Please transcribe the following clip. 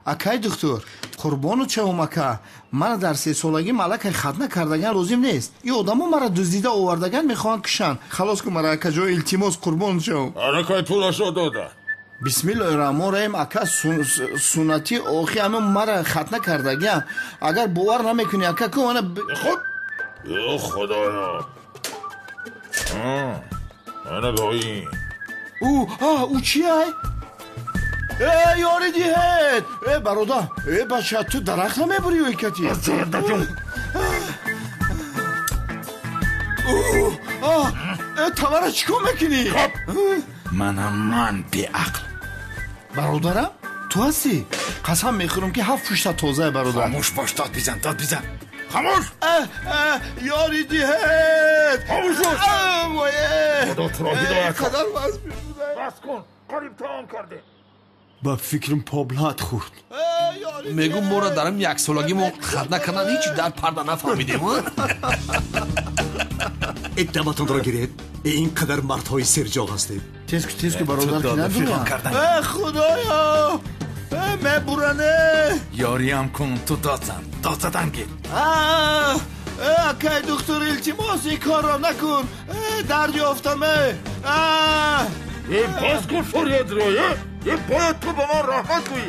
Акай духтур, қурбону чавум, ака, мана дар 3 солагӣ малакай хатна кардаган лозим нест. И одамо мара дуздида овардаган, мехоҳанд кушанд. Халос кун мара, акаҷон, илтимос, қурбону чавум. Алакай пулашо дода. Бисмиллоҳи раҳмон раҳим, ака, суннатӣ охи ама мара хатна кардагиам. Агар бовар намекунӣ, ака, ку ана. Хуб, ё худоё, ана бо ин. Ӯ ӯ чи ай? Э, ёри диҳед! Э, бародар, э, бача, ту дарахт намебурӣ, ой кати? Э, тавара чӣ кор мекунӣ? Манам ман беақл. Бародарам, ту ҳастӣ? Қасам мехӯрам, ки ҳафт пушта тозае, бародар. Хомӯш бош, дод бизан, дод бизан, хомӯш. Ёри диҳед! Хомӯш бош! Худо туро ҳидоят. Қадар вазм. Бас кун, қариб тамом кардем. Ба фикрам поблат хӯрд. Мегум, моро дар ин яксолагӣ мо хатна кардан, ҳеҷ дар парда нафаҳмидем. Эттаматонро гиред, ин қадар мардҳои серҷоғ ҳастед. Тез ку, тез ку, бародар, ки надурам. Э, худоё, э, мебуране. Ёриам кун, ту дод зан, дод задан гир. Э, акай духтур, илтимос, ин корро накун. Э, дард ёфтам, э. Э, бас кун фарёдро, э. Э, бояд ту ба ман раҳмат гӯӣ.